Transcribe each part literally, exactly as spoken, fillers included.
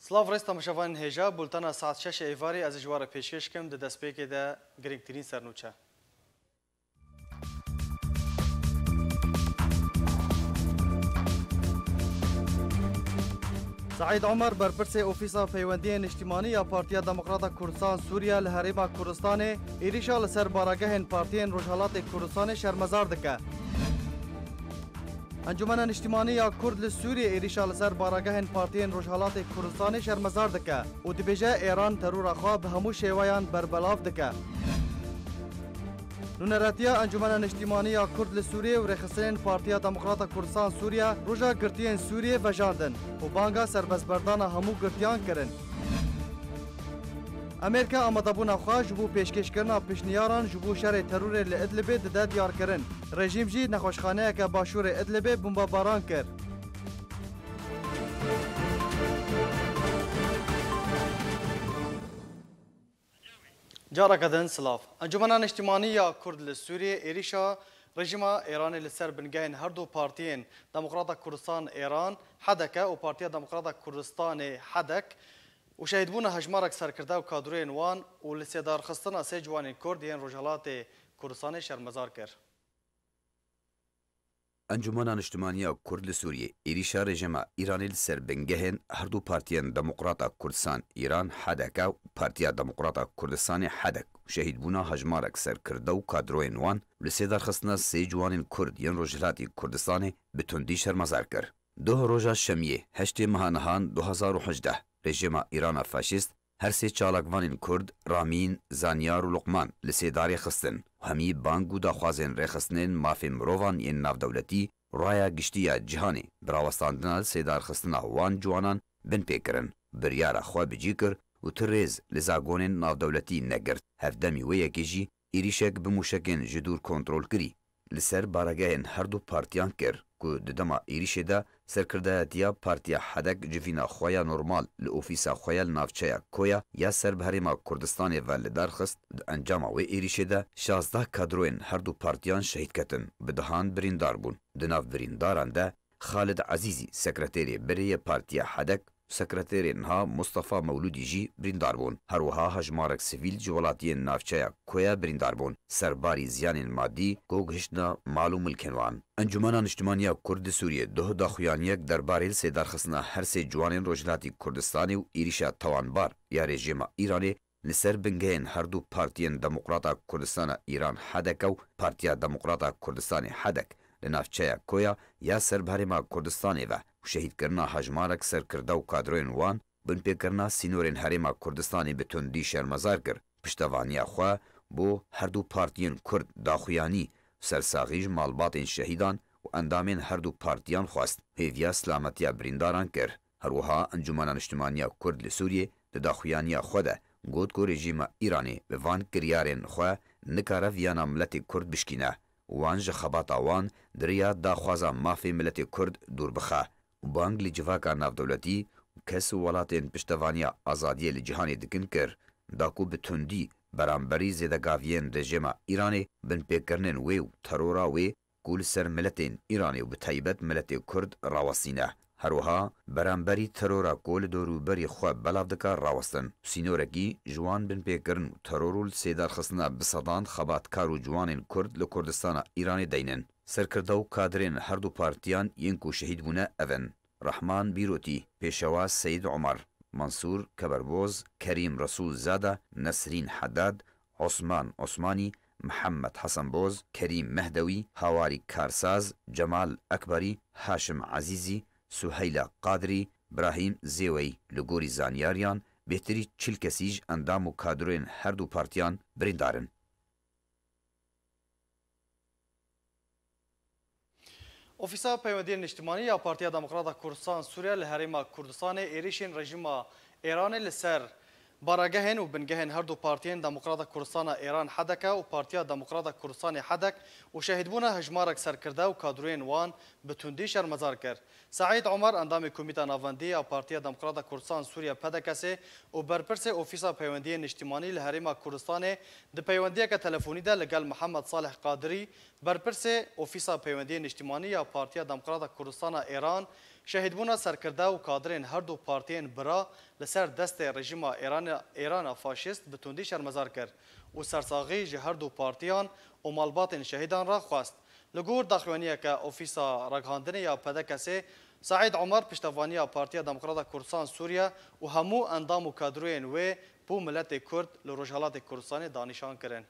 Silav rêz temaşevanên hêja, bultena saet şeş ê êvarê ez ji we re pêşkêş kim, di destpêkê de girîngtirîn sernûçe. Seîd Omer, berpirsê Ofîsa Peywendiyên Niştimanî ya Partiya Demokrata Kurdistan Sûriye li Herêma Kurdistanê, êrîşa li ser baragehên partiyên Rojhelatê Kurdistanê şermezar dike. Encûmena Niştimanî ya Kurd li Sûriyê êrîşa li ser baragehên partiyên Rojhelatê Kurdistanê şermezar dike û dibêje, Êran terora xwe bi hemû şêweyan berbelav dike. Nûneretiya Encûmena Niştimanî ya Kurd li Sûriyê û rêxistinên Partiya Demokrata Kurdistan Sûriye roja girtiyên Sûriyê vejandin û banga serbestberdana hemû girtiyan kirin. Amerîka amadebûna xwe ji bo pêşkêşkirina pişniyaran ji bo şerê terorê li Idlibê dide diyarkirin. Rejîm jî nexweşxaneyeke başûrê Idlibê bombebaran kir. Careke din silav. Encûmena Niştimanî ya Kurd li Sûriyê êrîşa rejîma Êranê li ser bingehên her du partiyên Demokrata Kurdistan Êran, H D K, û Partiya Demokrata Kurdistanê, H D K, û şehîdbûna hejmarek serkirde û kadroyên wan û li sêdarxistina sê ciwanên Kurd yên Rojhelatê Kurdistanê şermezar kir. Encûmena Niştimanî ya Kurd li Sûriyê êrîşa rejîma Îranê li ser bingehên her du partiyên Demokrata Kurdistan Îran, H D K, û Partiya Demokrata Kurdistanê, H D K, û şehîdbûna hejmarek serkirde û kadroyên wan û li sêdarxistina sê ciwanên Kurd yên Rojhilatê Kurdistanê bi tundî şermezar kir. Doh roja Şemiyê, heştê meha nihan du hazar û hejdeh, rejîma Îrana faşîst her sê çalakvanên Kurd Ramîn, Zanyar û Luqman li sêdarê xistin û hemî bang û daxwazên rêxistinên mafên mirovan yên navdewletî, raya giştî ya cîhanê bi rawestandina sêdarxistina wan ciwanan binpê kirin. Biryara xwe bi cî kir û ti rêz li zagonên navdewletî negirt. Hevdemî wê yekê jî êrîşek bi mûşekên ji dûr kontrolkirî li ser baregehên her du partiyan kir ku di dema êrîşê de serkirdayetiya Partiya H D K civîna xwe ya normal li ofîsa xwe ya li navçeya Koya ya ser bi Herêma Kurdistanê ve li dar xist. Di encama wê êrîşê de şazdeh kadroyên her du partiyan şehîd ketin, bi dehan birîndar bûn. Di nav birîndaran de Xalid Ezîzî, sekreterê berê yê Partiya H D K, sekreterê niha Mustafa Mewlûdî jî birîndar bûn. Her wiha hejmarek sivîl ji welatiyên navçeya Koya birîndar bûn, serbarî ziyanên madî ku gihiştina mal û milkên wan. Encûmena Niştimanî ya Kurd li Sûriyê doh daxuyaniyek derbarê li sêdarxistina her sê ciwanên Rojhilatî Kurdistanê û êrîşa tawanbar ya rejîma Îranê li ser bingehên her du partiyên Demokrata Kurdistana Îran, H D K, û Partiya Demokrata Kurdistanê, H D K, li navçeya Koya ya ser bi Herêma Kurdistanê ve û şehîdkirina hejmarek serkirde û kadroyên wan, binpêkirina sînorên Herêma Kurdistanê bi tundî şermezar kir. Piştevaniya xwe bo her du partiyên Kurd daxuyanî û sersaxî ji malbatên şehîdan û endamên her du partiyan xwest. Hêviya silametiya birîndaran kir. Her wiha Encûmena Niştimanî ya Kurd li Sûriyê di daxuyaniya xwe de got ku rejîma Îranê bi van kiryarên xwe nikare viyana miletê Kurd bişkîne û wan ji xebata wan di riya daxwaza mafê miletê Kurd dûr bixe û bang li civaka navdewletî û kes û welatên piştevaniya azadiyê li cîhanê dikin kir, da ku bi tundî beramberî zêdegaviyên rejîma Îranê, binpêkirinên wê û terora wê ku li ser miletên Îranê û bi taybet miletê Kurd rawestîne. Her wiha beramberî terora ku li dorûberî xwe belav dike rawestin. Sînorekî ji wan binpêkirin û teror û li sêdarxistina bi sedan xebatkar û ciwanên Kurd li Kurdistana Îranê deynin. Serkirde û kadirên her du partiyan yên ku şehîd bûne ev in: Rehman Bîrotî, Pêşewa Seyîd Omer, Mansûr Keberboz, Kerîm Resûlzade, Nesrîn Hedad, Osman Osmanî, Mihemed Hesenboz, Kerîm Mehdewî, Hawarî Karsaz, Cemal Ekberî, Haşim Ezîzî, Suheyla Qadirî, Brahîm Zêweyî. Li gorî zanyariyan, bêhtirî çil kesî ji endam û kadroyên her du partiyan birîndar in. Ofîsa Peywendiyên Niştimanî ya Partiya Demokrata Kurdistan Sûriye li Herêma Kurdistanê êrîşên rejîma Êranê li ser baragehên û bingehên her du partiyên Demokrata Kurdistana Êran, H D K, û Partiya Demokrata Kurdistanê, H D K, û şehîdbûna hejmarek serkirde û kadroyên wan bi tundî şermezar kir. Seîd Omer, endamê Komîta Navendî ya Partiya Demokrata Kurdistan Sûriye, P D K S, û berpirsê Ofîsa Peywendiyên Niştimanî li Herêma Kurdistanê, di peywendiyeke telefonî de li gel Mihemed Salih Qadirî, berpirsê Ofîsa Peywendiyên Niştimanî ya Partiya Demokrata Kurdistana Êran, Şehîdbûna serkirde û kadirên her du partiyên bira li ser destê rejîma Êran-, Êrana faşîst bi tundî şermezar kir û sersaxî ji her du partiyan û malbatên şehîdan re xwest. Li gor daxuyaniyeke Ofîsa Ragihandinê ya P D K S'ê, Seîd Omer piştevaniya Partiya Demokrata Kurdistan Sûriye û hemû endam û kadroyên wê bo miletê Kurd li Rojhelatê Kurdistanê da nîşan kirin.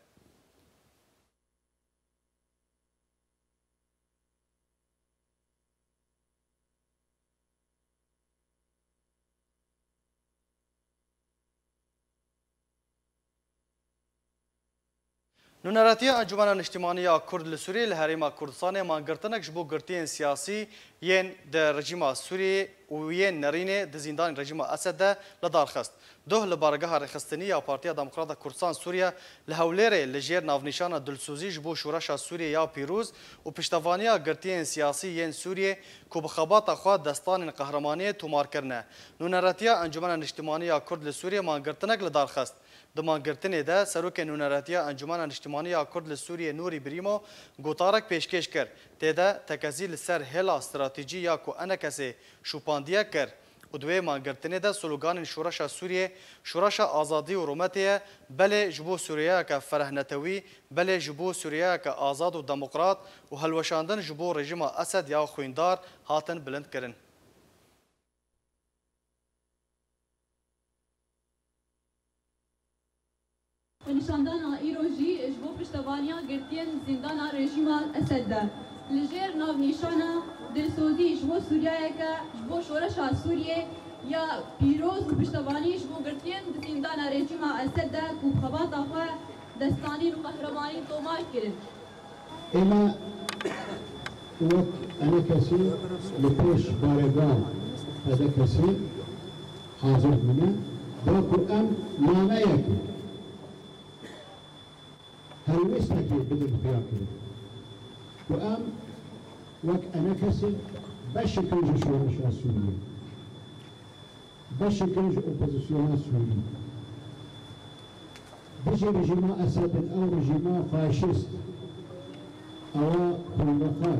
Nûneretiya Encûmena Niştimanî ya Kurd li Sûriyê li Herêma Kurdistanê mangirtinek ji bo girtiyên siyasî yên di rejîma Sûriyê û yên nerînê di zîndanên rejîma Esed de li dar xist. Duh li Baregeha Rêxistinî ya Partiya Demokrata Kurdistan Sûriye li Hewlêrê li jêr navnîşana dilsozî ji bo şoreşa Sûriyê ya pîroz û piştevaniya girtiyên siyasî yên Sûriyê ku bi xebata xwe destanên qehremaniyê tomar kirine. Nûneretiya Encûmena Niştimanî ya Kurd li Sûriyê mangirtinek li dar xist. Di mangirtinê de Serokê Nûneretiya Encûmena Niştimanî ya Kurd li Sûriyê Nûrî Birîmo gotarek pêşkêş kir. Tê de tekezî li ser hêla stratejî ya ku ENKS'ê şopandiye kir û di wê mangirtinê de sloganên Şoreşa Sûriyê, Şoreşa Azadî û Rûmetê ye, belê ji bo Sûriyeyeke fereh netewî, belê ji bo Sûriyeyeke azad û demokrat û hilweşandin ji bo rejîma Esed ya xwîndar hatin bilindkirin. Nîşandana îro jî ji bo piştevaniya girtiyên zîndana rejîma Esed de. Li jêr navnîşana dilsozî ji bo Sûriyeyeke, ji bo şoreşa Sûriyê ya pîroz û piştevanî ji bo girtiyên di zîndana rejîma Esed de ku bi xebata xwe destanîn û qehremanîn tomar kirin. Ême wek ENKS'ê li pêş baregeha P D K S'ê hazir bûne, da ku em nameyekê, helwêstekê bidin xuyakirin ku em wek ENKS'ê beşek in ji şoreşa Sûriyê. Beşek in ji opozisyona Sûrî. Dijî rejîma Esed in, ew rejîma faşîst, ewa xwînrixwar,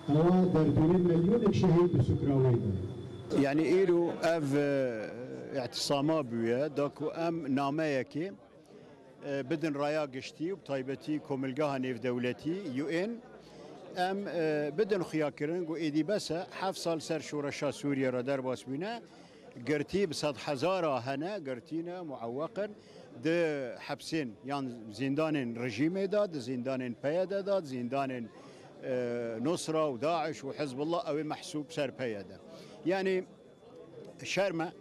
ewa derdorê milyonek şehîd bi sukra wê de. Yanî îro ev, e, îtisama bûye, da ku em nameyekê e, bidin raya giştî û bi taybetî Komilgeha Nêvdewletî, U N, em, e, bidin xuyakirin ku êdî bes e, heft sal ser şoreşa Sûriye re derbas bûne, girtî bi sedhezara hene, girtî ne, mueweq in, di hepsên yan zîndanên rejîmê de, di zîndanên P Y D de, di zîndanên, e, Nusra û DAIŞ û Hizbullah, ew ê mehsûb ser P Y D. Yanî, Şerm e,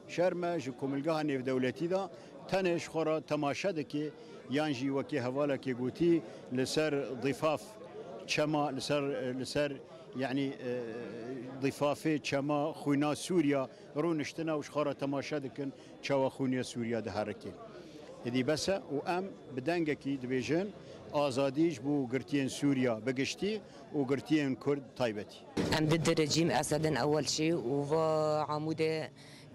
şerm e ji Komilgeha Nêvdewletî de tenê ji xwe re temaşe dike, yan jî wekî hevalekê gotî, li ser dîfaf çema, li ser, li ser, yanî, e, dîfafê çema xwîna Sûriya rûniştine û ji xwe re temaşe dikin çawa xwînê Sûriya diherike. Êdî bes e û em bi dengekî dibêjin, azadî ji bo girtiyên Sûriya bi giştî û girtiyên Kurd taybetî. Em di di rejîm Esedin ewel çî û va Amûdê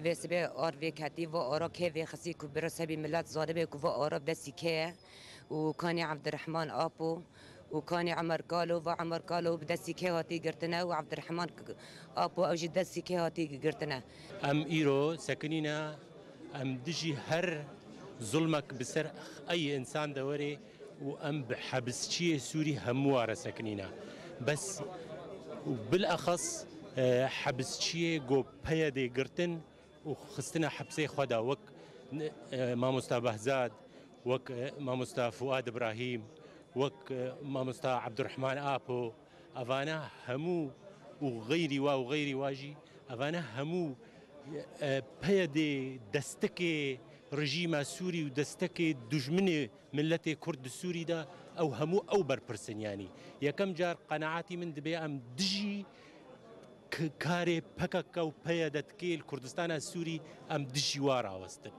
vê sibê ar vê ketî, va ara kê vê xisî ku bira sebî milet zanibe ku va ara bi destî kê ye û kanî Evdirehman Apo û kanî Emer Kalo, va Emer Kalo bi destî kê hatî girtine û Evdirehman Apo ew jî destî kê hatî girtine. Em îro sekinîne, em dijî her zulmek bi ser ey însan de were û em bi hebisçiyê Sûrî hemû wa re sekinîne. Bes û bilexas, e, hebisçiyê go peyedê girtin û xistine hepsê xwe de wek, e, mamosta Behzad, wek, e, mamosta Fuad Ibrahîm, wek, e, mamosta Ebdurehman Apo, evane hemû û xeyrî wa û xeyrî wa jî, evane hemû, e, peyedê destekê rejîma Sûrî û destekê dijminê miletê Kurd di Sûrî de ew hemû ew berpirs in, yanî yekem car qenaetî min dibe em dijî k-, karê P K K û P Y D dike li Kurdistana Sûrî em dijî wa rawestin.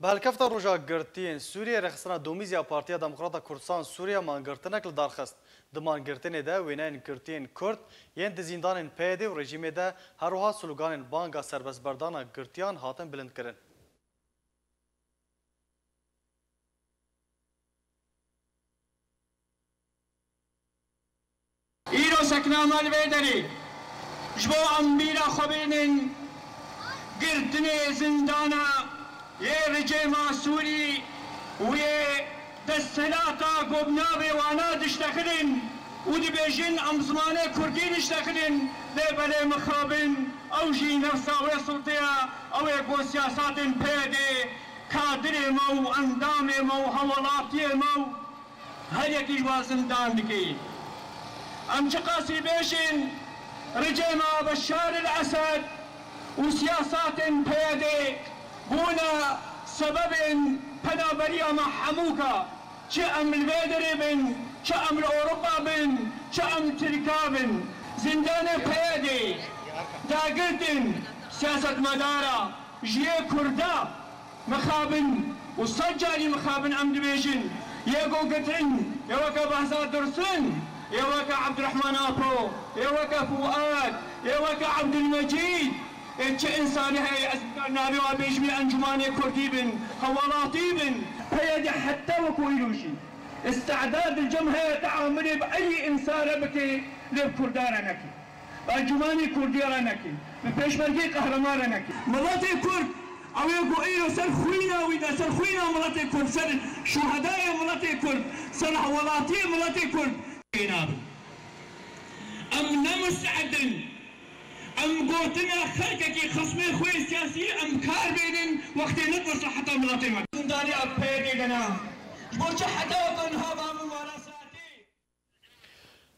Bi helkefta Roja Girtiyên Sûriyê, Rêxistina Domîz ya Partiya Demokrata Kurdistan Sûriye mangirtinek li dar xist. Di mangirtinê de wêneyên girtiyên Kurd yên di zîndanên P Y D û rejîmê de, her wiha sloganên banga serbestberdana girtiyan hatin bilindkirin. Îro sekna me li vê derê ji bo em bîra xwe bênin girtinê zindana yê rejîma Sûrî û yê desthilata ku bi navê wana diştexilin û dibêjin em zimanê kurdî diştexilin, lê belê mixabin ew jî nefsa wê sultê ye, ew ê ku siyasatên P Y D, kadirê me û endamê me û hawlatiyê me û her yekî ji wan zindan dike. Em çiqasî bêjin, rejîma Beşar el Esed û siyasatên P Y D bûne sebebên penaberiya me hemûka, çi em li vê derê bin, çi em li Ewropa bin, çi em Tirka bin. Zindanê P Y D dagirtin siyasetmedara ji yê Kurda mixabin û sed carî mixabin em dibêjin, yê ku girtin, yê weke Behzad Dursun, yê weke Abdurrahman Apo, yê weke Fuad, yê weke Abdulmecîd, ê çi însanî heye, ez nikar navê wan bêjim, yê Encûmanê Kurdî bin, hewelatî bin. P Y D heta wekî îro jî îstidad li cem heye teamulê bi eyî însan re bike, lê bi Kurdan re neke. Encûmanê Kurdî re neke, bi pêşmergeyê qehreman re neke. Miletê Kurd, ew ê ku îro ser xwîna wî de, ser xwîna miletê Kurd, ser şuhedayê miletê Kurd, ser hewelatiyê miletê Kurd tê nabin. Em ne musteed in em gotina xelkekî xismê xwe yê siyasî em kar bênin wextê ne di mesleheta miletê me. Zindaniya P Y D de ne. Ji bo çi heta ku niha ba min wara saetê?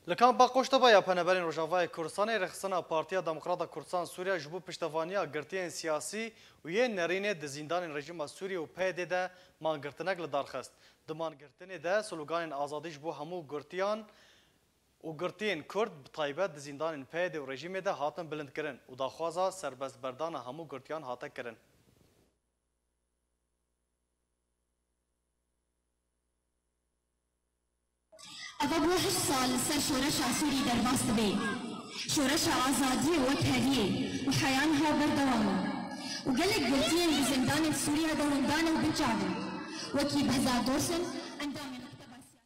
Li kampa Qoşteba ya Penaberên Rojavayê Kurdistanê rêxistina Partiya Demokrata Kurdistan Sûriye ji bo piştevaniya girtiyên siyasî û yên nerînê di zîndanên rejîma Sûriye û P Y D de mangirtinek li dar xist. Di mangirtinê de sloganên azadî ji bo hemû girtiyan û girtiyên Kurd bi taybet di zîndanên P Y D û rejîmê de hatin bilindkirin û daxwaza serbestberdana hemû girtiyan hate kirin. Eva bû heşt sal li ser şoreşa Sûrî derbas dibe. Şoreşa azadiyê wek heriyê û heya niha berdewam e. Û gelek girtiyên di zindanên Sûriye de windan û binçav in. Wekî Behzad Dorsun, endamê mekteba siyasî.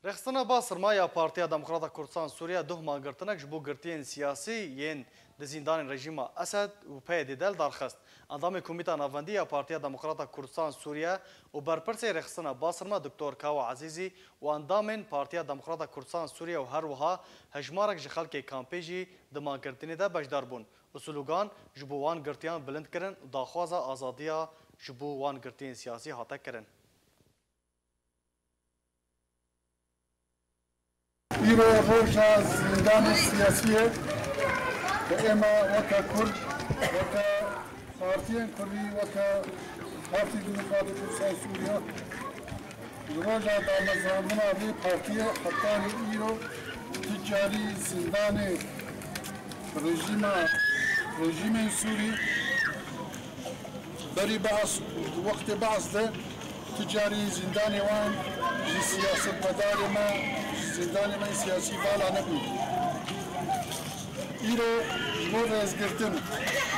Rêxistina Basirma ya Partiya Demokrata Kurdistan Sûriye duh mangirtinek ji bo girtiyên siyasî yên di zîndanên rejîma Esed û P Y D de li dar xist. Endamê Komîta Navendî ya Partiya Demokrata Kurdistan Sûriye û berpirsê rêxistina Basirma Doktor Kawa Ezîzî û endamên Partiya Demokrata Kurdistan Sûriye û her wiha hejmarek ji xelkê kampê jî di mangirtinê de beşdar bûn û slogan ji bo wan girtiyan bilind kirin û daxwaza azadiya ji bo wan girtiyên siyasî hate kirin. Îro roja zîndanê siyasî ye. Bi êma weke Kurd, weke partiyên Kurdî, weke Partî Demokratî Kurdistan Sûriye, li roja damezrandina vê partiyê hetanî îro tu carî zîndanê rejîma, rejîmên Sûrî, berî Beas, di wextê Beas de tu carî zîndanê wan ji siyasetmedarê me, ji zîndanê me siyasî vala nebû. Îro ji bo rêzgirtin,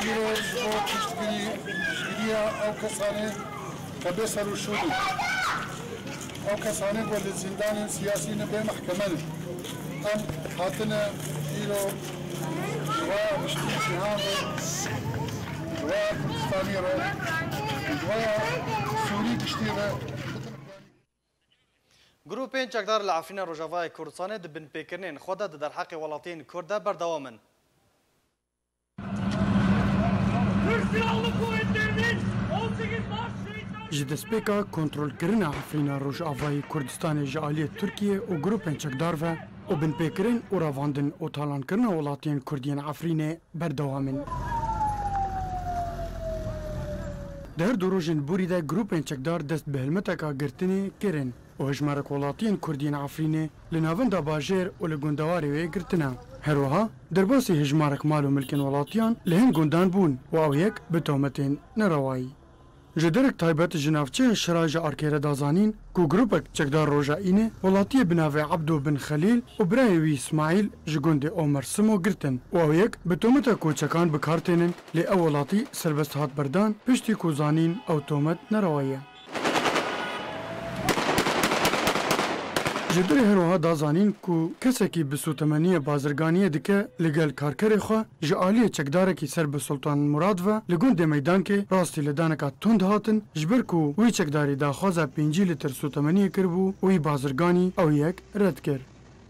îro ji bo piştgirî, piştgiriya ew kesanê ke bê ser û şûn in. Ew kesanê ku li zîndanên siyasî ne bê mehkeme ne. Em hatine îro ji raya giştî cîhan re, ji raya Kurdistanî re, ji raya Sûrî giştî re. Grûpên çekdar li Efrîna Rojavayê Kurdistanê di binpêkirinên xwe de di derheqê welatiyên Kurd de berdewam in. Türk Silahlı Kuvvetleri'nin on sekiz Mart şehitleri Ji destpêka kontrolkirina Efrîna Rojavayê Kurdistanê ji aliyê Tirkiye û grûpên çekdar ve û binpêkirin û revandin û talankirina welatiyên Kurd yên Efrînê berdewam in. Di her du rojên borî de grûpên çekdar dest bi hilmeteka girtinê kirin û hejmarek welatiyên Kurd yên Efrînê li navenda bajêr û li gundewarê wê girtine. Her wiha derbasî hejmarek mal û milkên welatiyan li hin gundan bûn û ew yek bi tometên nerewayî. Ji derek taybet ji navçeya Şira ji Arkêre da zanîn ku grûpek çekdar roja Înê welatiyê bi navê Ebdo bin Xelîl û birayê wî Îsmaîl ji gundê Omer Simo girtin û ew yek bi tometa ku çekan bi kar tênin, lê ew welatî serbest hat berdan, piştî ku zanîn ew tomet nerewa ye. Ji derê her wiha da zanîn ku kesekî bi sûtemeniyê bazirganiyê dike li gel karkerê xwe, ji aliyê çekdarekî ser bi Sultan Murad ve li gundê Meydankê rastî ledaneka tund hatin, ji ber ku wî çekdarî daxwaza pêncî lîtir sûtemeniyê kiribû û wî bazirganî ew yek red kir.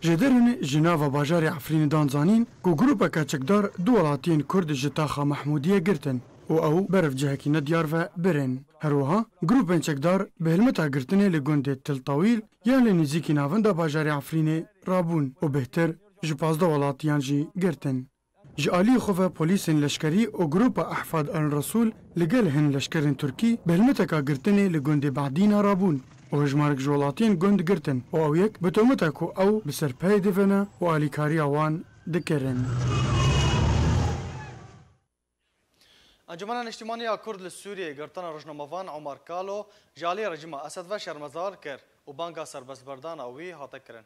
Jêderên ji nava bajarê Efrînê dan zanîn ku grûpeke çekdar du welatiyên Kurd ji taxa Mehmûdiyê girtin û ew berevcihekî nediyar ve birin. Her wiha grûpên çekdar bi hilmeta girtinê li gundê Til Tawîl ya li nêzîkî navenda bajarê Efrînê rabûn û bêhtir ji pazdeh welatiyan jî girtin. Ji aliyê xwe ve polîsên leşkerî û grûpa Ehfad el Resûl li gel hin leşkerên Tirkî bi hilmeteka girtinê li gundê Badîna rabûn û hejmarek ji welatiyên gund girtin û ew yek bi tometa ku ew bi ser peyê divene û alîkariya wan dikirin. Encûmena Niştimanî ya Kurd li Sûriyeyê girtina rojnamevan Omar Kalo ji alî rejîma Esed ve şermezar kir û banga serbestberdana wî hate kirin.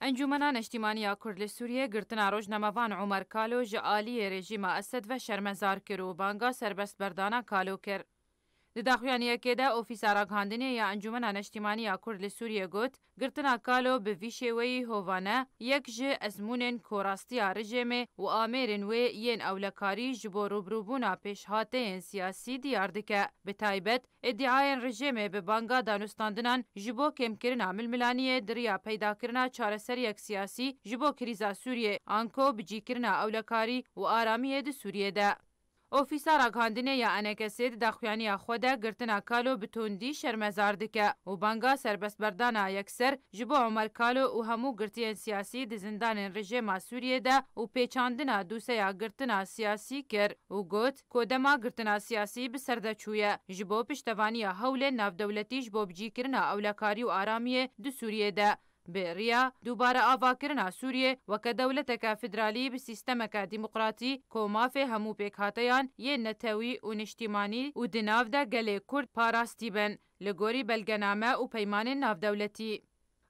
Encûmena Neştîmanî ya Kurd li Sûriyê girtina rojnamevan Omer Kalo ji aliyê rejîma Esed ve şermezar kir û banga serbestberdana Kalo kir. Di daxuyaniyekê de Ofîsa Ragihandinê ya Encûmena Neştîmanî ya Kurd li Sûriyê got, girtina Kalo bi vî şêweyî hovane, yek ji ezmûnên ku rastiya rejêmê û amêrên wê yên ewlekarî ji bo rûbirûbûna pêşhateyên siyasî diyar dike. Bi taybet, îdiayên rejêmê bi banga danûstandinan ji bo kêmkirina milmilaniyê di riya peydakirina çareseriyek siyasî ji bo krîza Sûriyê, anko bicîkirina ewlekarî û aramiyê di Sûriyê de. Ofîsa Ragihandinê ya Enekesê di daxuyaniya xwe de girtina Kalo bi tundî şermezar dike û banga serbestberdana yekser ji bo Omer Kalo û hemû girtiyên siyasî di zindanên rejêma Sûriyê de û pêçandina dûseya girtina siyasî kir û got ku dema girtina siyasî bi ser de çûye, ji bo piştevaniya hewlên navdewletî ji bo bicîkirina ewlekarî û aramiyê di Sûriyê de, bi riya dubare avakirina Sûriyê weke dewleteke federalî bi sîstemeke demokratî ku mafê hemû pêkhateyan yên netewî û niştîmanî û di nav de gelê Kurd parastî bin, li gorî belgename û peymanên navdewletî.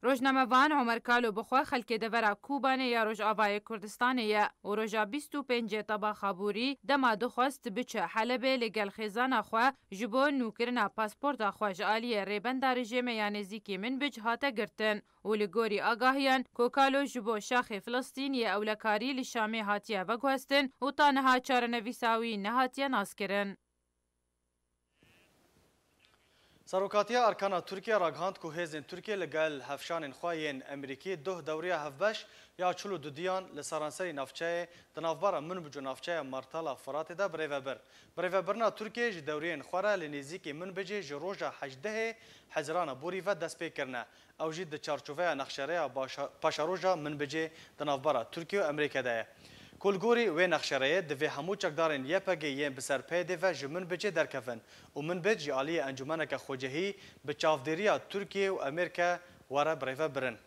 Rojnamevan Omer Kalo bi xwe xelkê devera Kobanê ya Rojavayê Kurdistanê ye û roja bîst û pêncê Teba Xabûrî dema dixwest biçe Helebê li gel xêzana xwe ji bo nûkirina pasporta xwe ji aliyê rêbenda rejêmê ya nêzîkî Minbic hate girtin û li gorî agahiyan ku Kalo ji bo şaxê Filistîn yê ewlekarî li Şamê hatiye veguhestin û ta niha çarenivîsa wî nehatiye naskirin. Serokatiya Erkana Tirkiye ragihand ku hêzên Tirkiye li gel hevşanên xwe yên Emerîkî duh dewriya hevbeş ya çil û dudiyan li seranserî navçeyê di navbera Minbic û navçeya Martala Firatê de birêve bir. Birêvebirina Tirkiye ji dewriyên xwe re li nêzîkî Minbicê ji roja hejdehê Hezirana borî ve dest pê kirine. Ew jî di çarçoveya nexşereya başa-, paşeroja Minbicê di navbera Tirkiye û Emerîkê de ye. Ku li gorî wê nexşereyê divê hemû çekdarên Y P G yên bi ser peyê dê ve ji Minbicê derkevin û Minbic ji aliyê encûmeneke xwecihî bi çavdêriya Tirkiye û Emerîkê were birêve birin.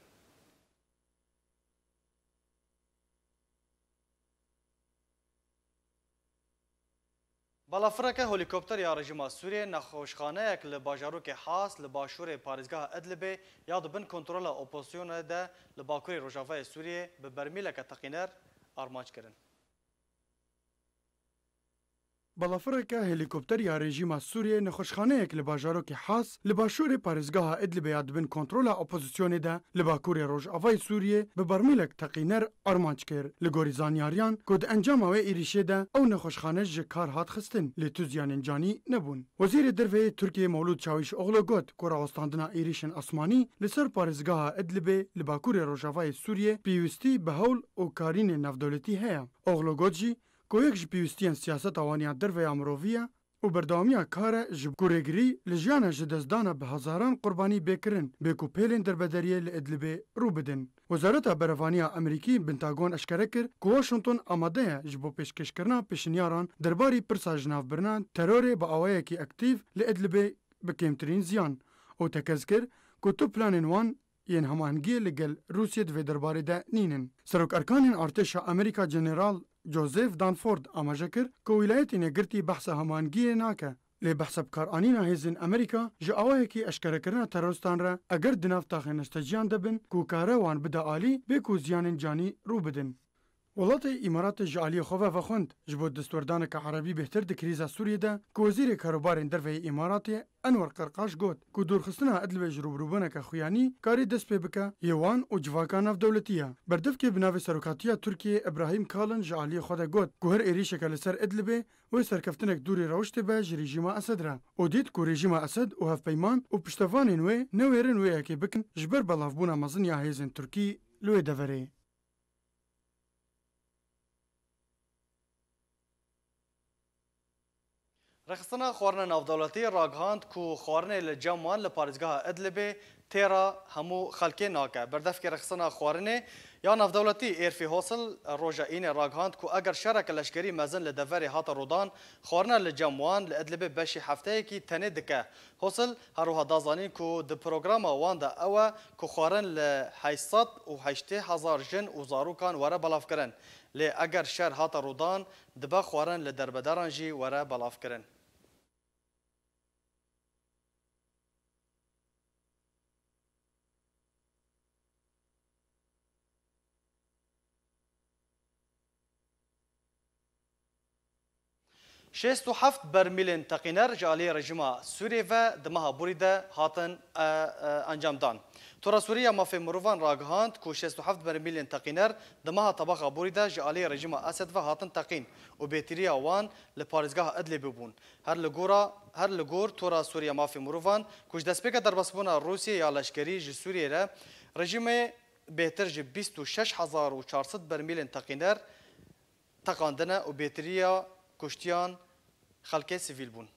Balafireke helîkopter ya rejîma Sûriyê nexweşxaneyek li bajarokê Has li başûrê parêzgeha Idlibê ya di bin kontrola opozisyonê de li bakurê rojavayê Sûriyê bi bermîleke teqîner armanc kirin. Balafireke helîkopter ya rejîma Sûriyê nexweşxaneyek li bajarokê Has li başûrê parêzgeha Idlibê ya di bin kontrola opozisyonê de li bakurê rojavayê Sûriyê bi bermîlek teqîner armanc kir. Li gorî zanyariyan ku di encama wê êrîşê de ew nexweşxane ji kar hat xistin, lê tu ziyanên canî nebûn. Wezîrê Derve yê Tirkiyê Mewlûd Çawîşoglu got ku rawestandina êrîşên asmanî li ser parêzgeha Idlibê li bakurê rojavayê Sûriyê pêwîstî bi hewl û karînên navdewletî heye. Oglu got jî ku yek ji pêwîstiyên siyaseta wan ya derve ya mirovî ye û berdewamiya kar e ji ku rêgirî li jiyana ji destdana bi hezaran qurbanî bê kirin, bê ku pêlên derbederiyê li Idlibê rû bidin. Wezareta Berevaniya Amerîkî, Pentagon, eşkere kir ku Washington amade ye ji bo pêşkêşkirina pêşniyar an derbarî pirsa jinavbirina terorê bi awayekî aktîf li Idlibê bi kêmtirîn ziyan û tekez kir ku tu planên wan yên hemahengiyê li gel Rûsiyê di vê derbarê de nînin. Serokerkanên artêşa Amerîka General Joseph Dunford amaje kir ku Wîlayetên Yekgirtî behsa hemahengiyê nake Lê behsa bikaranîna hêzên Amerîka ji awayekî eşkerekirina terorîstan re, eger di nav taxê nesteciyan de bin ku kare wan bide alî, bê ku ziyanên canî rû bidin. Welatê Îmaratê ji aliyê xwe ve vexwend, ji bo destwerdaneke erebî bêhtir di krîza Sûriyê de, ku Wezîrê Karûbarên Derve yê Îmaratê Enwer Qerqaş got ku dûrxistina Idlibê ji rûbirûbûneke xuyanî karî dest pê bike, yê wan û civaka navdewletî ye. Berdevkê bi navê Serokatiya Tirkiyê Ibrahîm Kalin ji aliyê xwe de got ku her êrîşeke li ser Idlibê wê serkeftinek dûrî rewiştê be ji rejîma Esed re û dît ku rejîma Esed û hevpeyman û piştevanên wê newêrin wê yekê bikin ji ber belavbûna mezin ya hêzên Tirkî li wê deverê. Rêxistina Xwarine Navdewletî ragihand ku xwarinê li cem wan li parêzgeha Idlibê têra hemû xelkê nake. Berdevkê Rêxistina Xwarinê ya Navdewletî Êrfî Hosil roja Înê ragihand ku eger şereke leşkerî mezin li deverê hate rûdan, xwarina li cem wan li Idlibê beşî hefteyekî tenê dike. Hosil her wiha da zanîn ku di programa wan de ew e ku xwarin li heşt sed û heştê hezar jin û zarokan were belavkirin. Lê eger şer hate rûdan, dibe xwarin li derbederan jî were belavkirin. Şêst û heft bermîlên teqîner ji aliyê rejîma Sûriyê ve di meha borî de hatin, e, e, encamdan. Tora Sûrî ya Mafê Mirovan ragihand ku şêst û heft bermîlên teqîner di meha tebaxa borî de ji aliyê rejîma Esed ve hatin teqîn û bêtiriya wan li parêzgeha Idlibê bûn. Her li gora, her li gor Tora Sûrî ya Mafê Mirovan ku ji destpêka derbasbûna Rûsiyê ya leşkerî ji Sûriyê re, rejîmê bêhtir ji bîst û şeş hezar û çar sed bermîlên teqîner teqandine û bêtiriya kuştiyan xelkê sivîl bûn.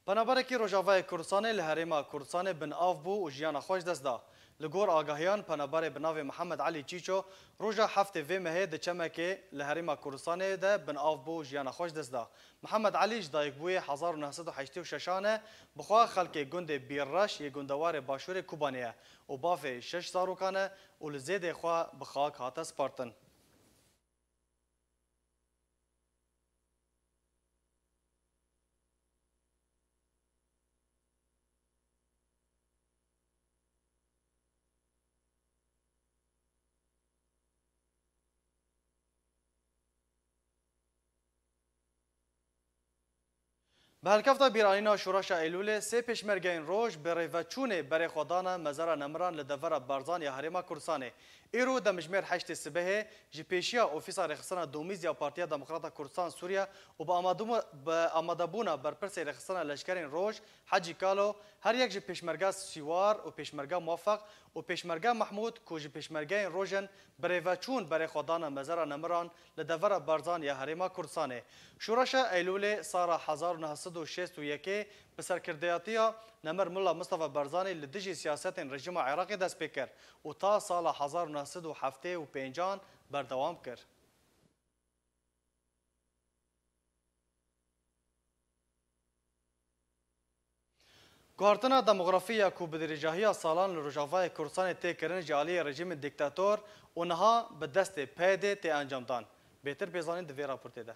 Penaberekî Rojavayê Kurdistanê li Herêma Kurdistanê bin av bû û jiyana xwe ji dest da. Li gor agahiyan, penaberê bi navê Mihemed Elî Çîço roja heftê vê mehê di çemekê li Herêma Kurdistanê de bin av bû û jiyana xwe ji dest da. Mihemed Elî ji dayikbûyê hezar û neh sed û heştê û şeşan e, bi xwe xelkê gundê Bîrreş yê gundewarê başûrê Kobanê ye û bavê şeş zarokan e û li zêdê xwe bi xak hate spartin. Bi helkefta bîranîna Şoreşa Eylûlê, sê pêşmergeyên roj bi rêveçûnê berê xwe dane mezara nemiran li devera Barzan ya Herêma Kurdistanê. Îro demjimêr heştê sibehê ji pêşiya Ofîsa Rêxistina Domîz ya Partiya Demokrata Kurdistan Sûriye û bi amadebû-, bi amadebûna berpirsê Rêxistina Leşkerên Roj Hecî Kalo, her yek ji pêşmerga Sîwar û pêşmerga Muwefeq û pêşmerga Mehmûd ku ji pêşmergeyên roj in, bi rêveçûn berê xwe dane mezara nemiran li devera Barzan ya Herêma Kurdistanê. Şoreşa Eylûlê sala hezar û neh sed û şêst û yekê bi serkirdeyatiya Nemir Milla Mistefa Barzanî li dijî siyasetên rejîma Iraqê dest pê kir û ta sala hezar û neh sed û heftê û pêncan berdewam kir. Guhartina demografî ya ku bi dirêjahiya salan li Rojavayê Kurdistanê tê kirin ji aliyê rejîmên dîktator û niha bi destê P Y D'ê tê encamdan. Bêtir pê zanîn di vê raportê de.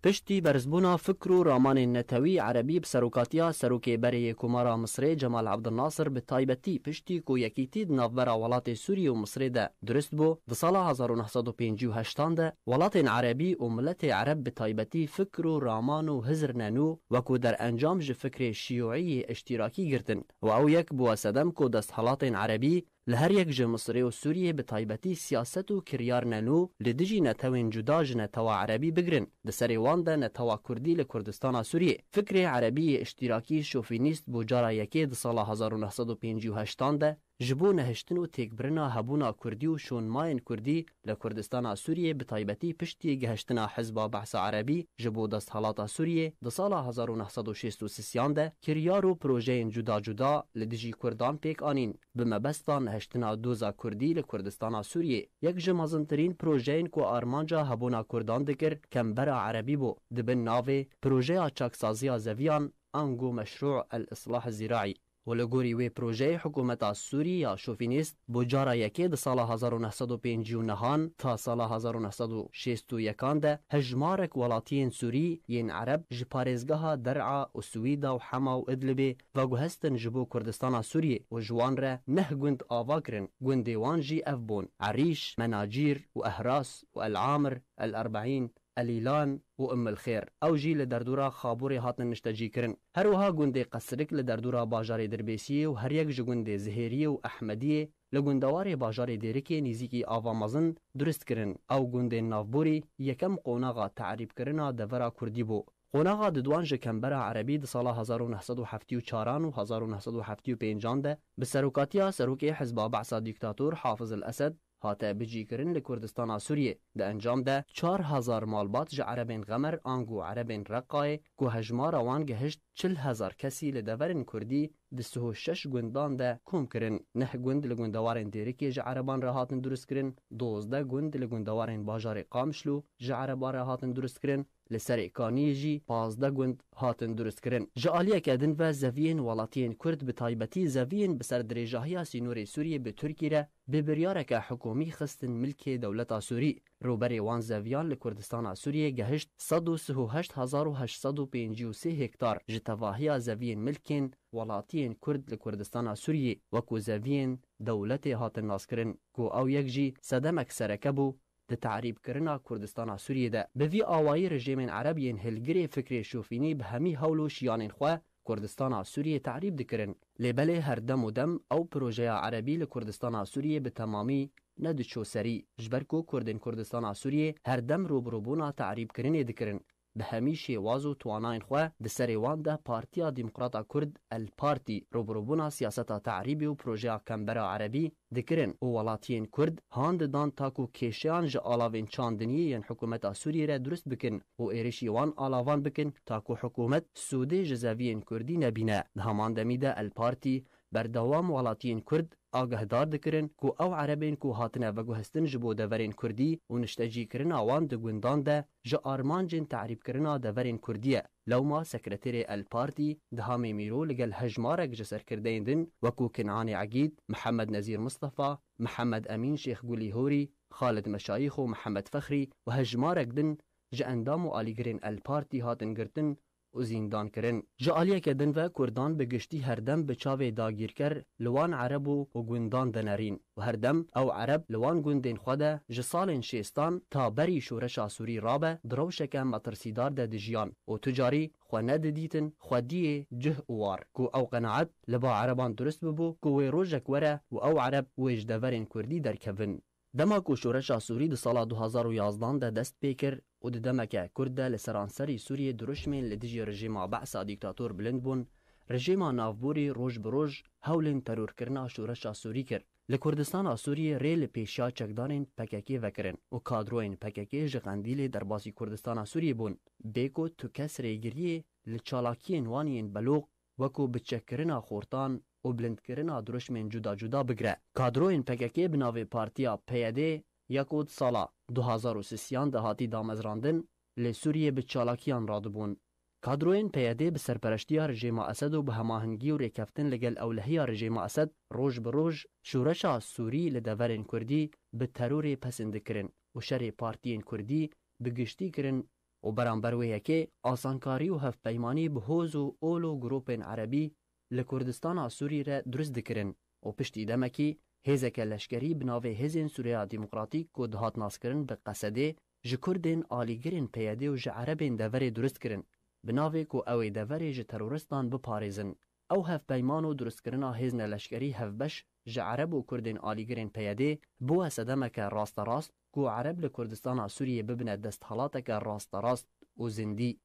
Piştî berzbûna fikr û ramanên netewî erebî bi serokatiya Serokê Berê yê Komara Misrê Cemal Abdulnasir, bi taybetî piştî ku yekîtî di navbera welatê Sûriyê û Misrê de durist bû, di sala hezar û neh sed û pêncî û heştan de welatên erebî û miletê ereb bi taybetî fikr û raman û hizrine nû, wekû derencam ji fikrê şîûîyê îştîrakî girtin û ew yek bûye sedem ku desthilatên erebî li her yek ji Misirê û Sûriyê bi taybetî siyaset û kiryarine nû li dijî netewên cuda ji netewa erebî bigirin. Di serê wan de netewa kurdî li Kurdistana Sûriyê. Fikrê erebî yê îştîrakî şofînîst bû cara yekê di sala hezar û neh sed û pêncî û heştan de ji bo nehiştin û têkbirina hebûna kurdî û şonmayên kurdî li Kurdistana Sûriyê, bi taybetî piştî gihiştina Hizba Behsa Erebî ji bo desthelata Sûriyê di sala hezar û neh sed û şêst û sisiyan de, kiryar û projeyên cuda cuda li dijî kurdan pêk anîn. Bi mebesta nehiştina doza kurdî li Kurdistana Sûriyê, yek ji mezintirîn projeyên ku armanca hebûna kurdan dikir, kembera erebî bû, di bin navê Projeya Çaksaziya Zeviyan, ango Meşrû El Islah Zîraî. û li gorî wê projeyê hikûmeta Sûrî ya şofînîst bo cara yekê di sala hezar û neh sed û pêncî û nehan ta sala hezar û neh sed û şêst û yekan de hejmarek welatiyên Sûrî yên Ereb ji parêzgeha Der'a û Swîda û Hema û Idlibê veguhestin ji bo Kurdistana Sûriyê û ji wan re neh gund ava kirin. Gundê wan jî ev bûn: Erîş, Menacîr û Ehras û El Amir, El Erbeîn, El Îlan û Umm El Xêr. Ew jî li derdora Xaburê hatin niştecîkirin. Her wiha gundê Qesrik li derdora bajarê Dirbêsiyê û her yek ji gundê Zihêriyê û Ehmediyê li gundewarê bajarê Dêrikê nîzîkî ava mezin durist kirin. Ew gundên navborî yekem qonaxa te'rîbkirina devera Kurdî bû. Qonaxa Didwan ji Kembera Erebî di sala hezar û neh sed û heftê û çaran û hezar û neh sed û heftê û pêncan de bi serokatiya serokê Hizba Behsa Dîktator Hafiz El Esed hate bicîkirin li Kurdistana Sûriyê. Di encam de çar hezar malbat ji Erebên Xemer ango Erebên Reqayê ku hejmara wan gehişt çil hezar kesî li deverên Kurdî di sih û şeş gundan de kom kirin. Neh gund li gundewarên Dêrikê ji Ereban re hatin duristkirin, dozdeh gund li gundewarên bajarê Qamişlo ji Ereban re hatin duristkirin, li serê Kaniyê jî pazdeh gund hatin duristkirin. Ji aliyeke din ve zeviyên welatiyên Kurd, bi taybetî zeviyên bi ser dirêjahiya sînorê Sûriyê bi Tirkî re, bi biryareke hikûmî xistin milkê dewleta Sûrî. Rûberê wan zeviyan li Kurdistana Sûriyê gehişt sed û sih û heşt hezar û heşt sed û pêncî û sê hektar ji tevahiya zeviyên milkên welatiyên Kurd li Kurdistana Sûriyê wekû zeviyên dewletê hatin naskirin, ku ew yek jî sedemek sereke bû di te'rîbkirina Kurdistana Sûriyê de. Bi vî awayî rejîmên Ereb yên hilgirê fikrê şofînî bi hemî hewl û şiyanên xwe Kurdistana Sûriyê te'rîb dikirin. Lê belê her dem û dem ew projeya Erebî li Kurdistana Sûriyê bi temamî nediço serî, ji ber ku Kurdên Kurdistana Sûriyê her dem rûbirûbûna te'rîbkirinê dikirin. Bi hemî şêwaz û twanayên xwe di serê wan de Partiya Demokrata Kurd, El Partî, rûbirûbûna siyaseta te'rîbê û projeya Kembera Erebî dikirin û welatiyên Kurd han didan ta ku kêşeyan ji alavên çandiniyê yên hikûmeta Sûriyê re durist bikin û êrişî wan alavan bikin ta ku hikûmet sûdê ji zeviyên Kurdî nebîne. Di heman demî de El Partî berdewam welatiyên Kurd agehdar dikirin ku ew Erebên ku hatine veguhestin ji bo deverên Kurdî û niştecîkirina wan di gundan de ji armancên te'rîbkirina deverên Kurdî ye. Lewma sekreterê El Partî Dihamê Mîro li gel hejmarek ji serkirdeyên din wekû Kinanê Egîd, Mihemed Nezîr Mistefa, Mihemed Emîn Şêx Gulî Horî, Xalid Meşayîx û Mihemed Fexrî û hejmarek din ji endam û alîgirên El Partî hatin girtin û zîndan kirin. Ji aliyeke din ve Kurdan bi giştî her dem bi çavê dagîrker li wan Ereb û û gundan de nerîn û her dem ew Ereb li wan gundên xwe de ji salên şêstan ta berî şoreşa Sûrî rabe di rewşeke metirsîdar de dijiyan û tu carî xwe nedidîtin xwediyê cih û war, ku ew qenaet li ba Ereban durist bibû ku wê rojek were û ew Ereb wê ji deverên Kurdî derkevin. Dema ku şoreşa Sûrî di sala du hezar û yazdan de dest pê kir û di demeke kurt de li seranserî Sûriyê dirûşmên li dijî rejîma Behsa dîktator bilind bûn, rejîma navborî roj bi roj hewlên terorkirina şoreşa Sûrî kir. Li Kurdistana Sûriyê rê li pêşiya çekdanên P K K vekirin û kadroyên P K K ji Qendîlê derbasî Kurdistana Sûriyê bûn. Bê ku tu kes rêgiriyê li çalakiyên wan yên beloq wekû biçekkirina xortan û bilindkirina dirûşmên cuda cuda bigire. Kadroyên P K K bi navê Partiya P Y D ya ku di sala du hezar û sisiyan de hatî damezrandin, li Sûriyê bi çalakiyan radibûn. Kadroyên P Y D bi serpereştiya rejîma Esed û bi hemahingî û rêkeftin li gel ewlehiya rejîma Esed roj bi roj şoreşa Sûrî li deverên Kurdî bi terorê pesend dikirin û şerê partiyên Kurdî bi giştî kirin û beramber wê yekê asankarî û hevpeymanî bi hoz û ol û grûpên Erebî li Kurdistana Sûrî re durist dikirin û piştî demekî hêzeke leşkerî bi navê Hêzên Sûriya Demokratîk ku dihat naskirin bi Qesedê ji Kurdên alîgirên P Y D û ji Erebên deverê durist kirin, bi navê ku ew ê deverê ji teroristan biparêzin. Ew hevpeyman û durustkirina hêzne leşkerî hevbeş ji Ereb û Kurdên alîgirên P Y D bûye sedemeke rasterast ku Ereb li Kurdistana Sûriyê bibine desthilateke rasterast û zindî,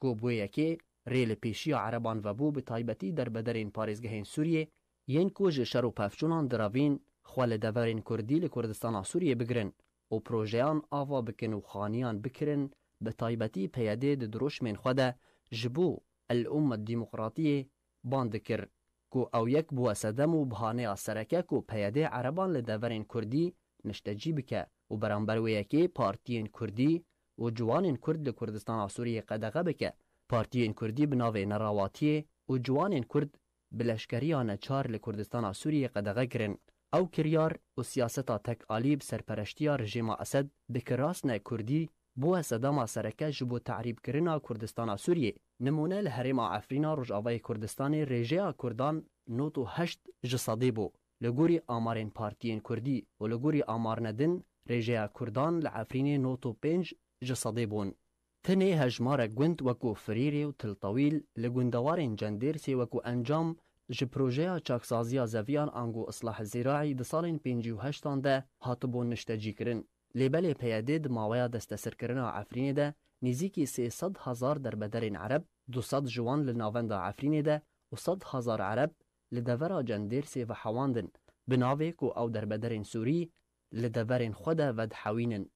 ku bi wê yekê rê li pêşiya Ereban vebû, bi taybetî derbederên parêzgehên Sûriyê yên ku ji şer û pevçûnan direvîn, xwe li deverên Kurdî li Kurdistana Sûriyê bigirin û projeyan ava bikin û xaniyan bikirin, bi taybetî P Y D di dirûşmên xwe de ji bo El Ummet Demokratiyê ban dikir, ku ew yek bûye sedem û bahaneya sereke ku P Y D Ereban li deverên Kurdî niştecî bike û beramber wê yekê partiyên Kurdî û ciwanên Kurd li Kurdistana Sûriyê qedexe bike. Partiyên Kurdî bi navê nerawatiyê û ciwanên Kurd bi leşkeriya neçar li Kurdistana Sûriyê qedexe kirin. Ew kiryar û siyaseta tekalî bi serpereştiya rejîma Esed bi kirasne Kurdî bûye sedema sereke ji bo te'rîbkirina Kurdistana Sûriyê. Nimûne li herêma Efrîna Rojavayê Kurdistanê rêjeya Kurdan nod û heşt ji sedê bû. Li gorî amarên partiyên Kurdî û li gorî amarne din rêjeya Kurdan li Efrînê nod û pênc ji sedê bûn. Tenê hejmarek gund wekû Firîrê û Til Tewîl li gundewarên Cendêrsê wekû encam ji projeya çaksaziya zeviyan ango Islah Zîraî di salên pêncî û heştan de hatibûn niştecîkirin. Lê belê P Y D di maweya destesirkirina Efrînê de nêzîkî sê sed hezar derbederên Ereb, du sed ji wan li navenda Efrînê de û sed hezar Ereb li devera Cendêrsê vehewandin, bi navê ku ew derbederên Sûrî li deverên xwe de vedihewînin.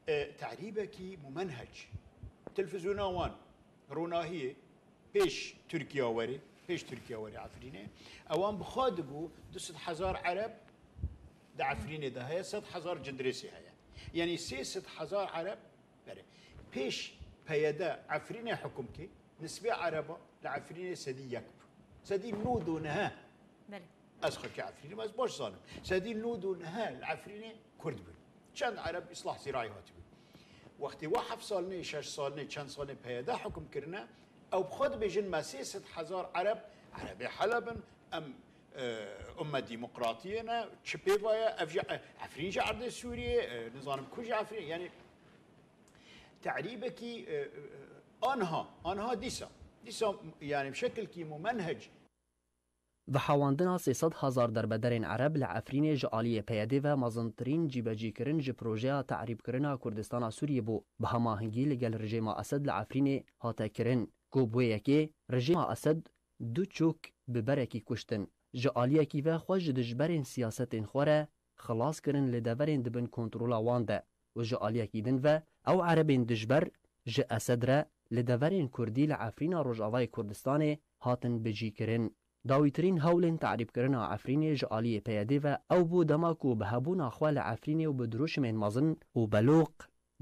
E, te'rîbekî mumenhec. Televîzyona wan, ronahiyê pêş Tirkiya werê, pêş Tirkiya werê Efrînê, ewan bi xwe digo du sed hezar Ereb di Efrînê de heye, sed hezar Cindrêsê heye. Yanî sê sed hezar Ereb, berê. Pêş P Y D Efrînê hukm kê, nisbê Ereba li Efrînê sedî yek bû. Sedî nod û neh. Belê. Ez xelkê Efrînê me, ez baş zanim. Sedî nod û neh li Efrînê Kurd bûn. Çend Ereb Îslah Zîraî hatibûn. Wextê we heft salinê, şeş salinê, çend salinê P Y D hukm kirine, ew bi xwe dibêjin me sê sed hezar Ereb, Erebê Heleb in, em, e, umme demokratiyê ne, çi pê ve ye, ev jî, e, Efrîn jî erdê Sûriyê, e, nizanim ku jî Efrîn, yanî te'rîbekî, e, e, anha, anha dîsa, dîsa, yanî bi şekilkî mumenhec, Vehewandina sê sed hezar derbederên Ereb li Efrînê ji aliyê P Y D ve mezintirîn cîbecîkirin ji projeya te'rîbkirina Kurdistana Sûriyê bû, bi hemahingî li gel rejêma Esed li Efrînê hate kirin, ku bi wê yekê rejêma Esed du çok bi berekî kuştin, ji aliyekî ve xwe ji dijberên siyasetên xwe re xilas kirin li deverên di bin kontrola wan de û ji aliyekî din ve ew Erebên dijber ji Esed re li deverên Kurdî li Efrîna Rojavayê Kurdistanê hatin bicîkirin. Dawîtirîn hewlên te'rîbkirina Efrînê ji aliyê P Y D ve ew bû dema ku bi hebûna xwe li Efrînê û bi dirûşimên mezin û beloq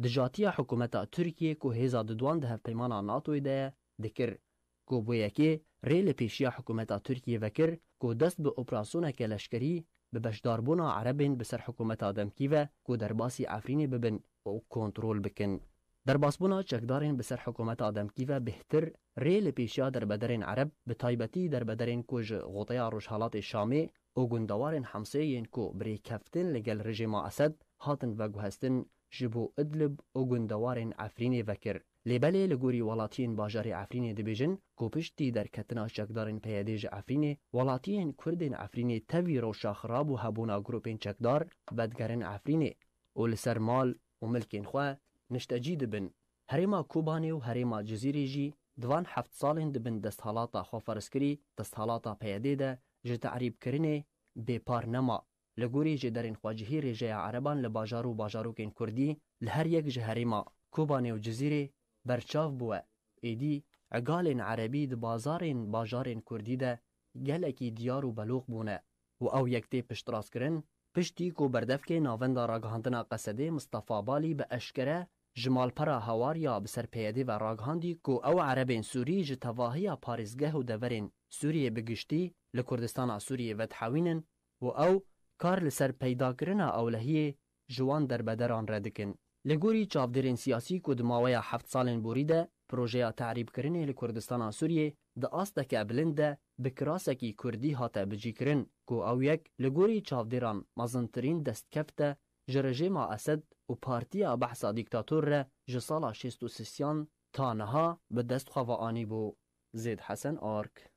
dijatiya hikûmeta Tirkiyê ku hêza Didwan di hevpeymana NATOyê de ye, dikir, ku bo yekê rê li pêşiya hikûmeta Tirkiyê vekir ku dest bi operasyoneke leşkerî bi beşdarbûna Erebên bi ser hikûmeta demkî ve ku derbasî Efrînê bibin û kontrol bikin. Derbasbûna çekdarên bi ser hikûmeta demkî ve bêhtir rê li pêşiya derbederên Ereb, bi taybetî derbederên ku ji xoteya Rojhelatê Şamê û gundewarên hemsayê yên ku bi rêkeftin li gel rejîma Esed hatin veguhestin, ji bo Idlib û gundewarên Efrînê vekir. Lê belê li gorî welatiyên bajarê Efrînê dibêjin ku piştî derketina çekdarên P Y D ji Efrînê, welatiyên Kurdên Efrînê tevî rewşa xirab û hebûna grûpên çekdar vedigerin Efrînê û li ser mal û milkên xwe niştecî dibin. Herêma Kobanê û herêma Cizîrê jî di van heft salên di bin desthalata xweferzkirî, desthalata P Y D de ji te'rîbkirinê bêpar nema. Li gorî jêderên xwecihî rêjeya Ereban li bajar û bajarokên Kurdî li her yek ji herêma Kobanê û Cizîrê berçav bûye. Êdî egalên Erebî di bazarên bajarên Kurdî de gelekî diyar û beloq bûne û ew yek tê piştrastkirin, piştî ku berdevkê Navenda Ragihandina Qesedê Mistefa Balî bi eşkere ji malpera hewar ya bi ser P Y D ve ragihandî ku ew Erebên Sûrî ji tevahiya parêzgeh û deverên Sûriyê bi giştî li Kurdistana Sûriyê vedihewînin û ew kar li ser peydakirina ewlehiyê ji wan derbederan re dikin. Li gorî çavdêrên siyasî ku di maweya heft salên borî de projeya te'rîbkirinê li Kurdistana Sûriyê di asteke bilind de bi kirasekî kurdî hate bicîkirin, ku ew yek li gorî çavdêran mezintirîn destkeft e ji rejêma Esed û Partiya Behsa Dîktator re ji sala şêst û sêyan ta niha bi dest xwe ve anîbû. Zêd Hesen Ark.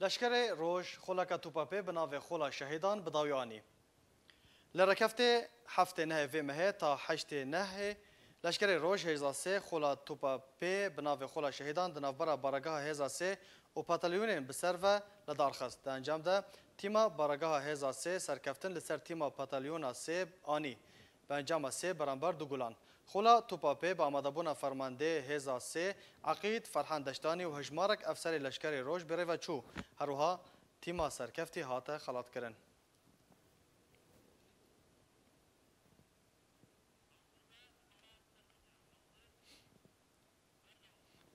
Leşkerê Roj xoleka topapê bi navê Xola Şehîdan bi dawî anî. Li rêkeftê heftê nehê vê mehê ta heştê nehê Leşkerê Roj hêza sê Xola Topapê bi navê Xola Şehîdan di navbera baregeha hêza sê û patalyonên bi ser ve li dar xist. Di encam de tîma baregeha hêza sê serkeftin li ser tîma patalyona sê anî. Bi encama sê beramber du gulan. Xola Topapê bi amadebûna fermandeyê hêza sê Eqîd Ferhan Deştanî û hejmarek efserê leşkerê Roj bi rê ve çû. Her wiha tîma serkeftî hate xelatkirin.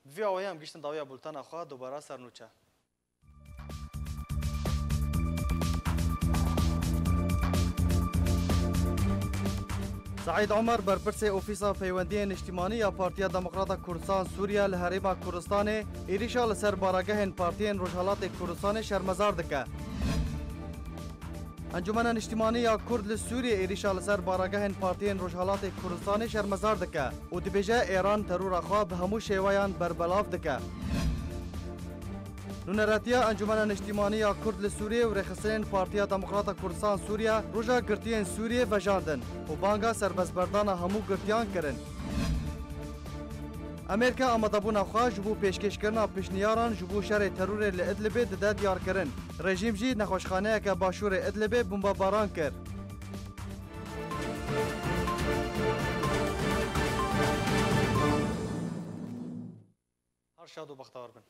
Bi vî awayî em gihiştin dawiya bultena xwe, dubara ser nûçe. Seîd Omer, berpirsê Ofîsa Peywendiyên Niştimanî ya Partiya Demokrata Kurdistan Sûriye li Herêma Kurdistanê, êrîşa li ser baragehên partiyên Rojhelatê Kurdistanê şermezar dike. Encûmena Niştimanî ya Kurd li Sûriyê êrîşa li ser baragehên partiyên Rojhelatê Kurdistanê şermezar dike û dibêje, Êran terora xwe bi hemû şêweyan berbelav dike. Nûneretiya Encûmena Niştimanî ya Kurd li Sûriyê û rêxistinên Partiya Demokrata Kurdistan Sûriye roja girtiyên Sûriyê vejandin û banga serbestberdana hemû girtiyan kirin. Amerîka amadebûna xwe ji bo pêşkêşkirina pişniyaran ji bo şerê terorê li Idlibê dide diyarkirin. Rejîm jî nexweşxaneyeke başûrê Idlibê bombebaran kir. Her şad û bextewar bin.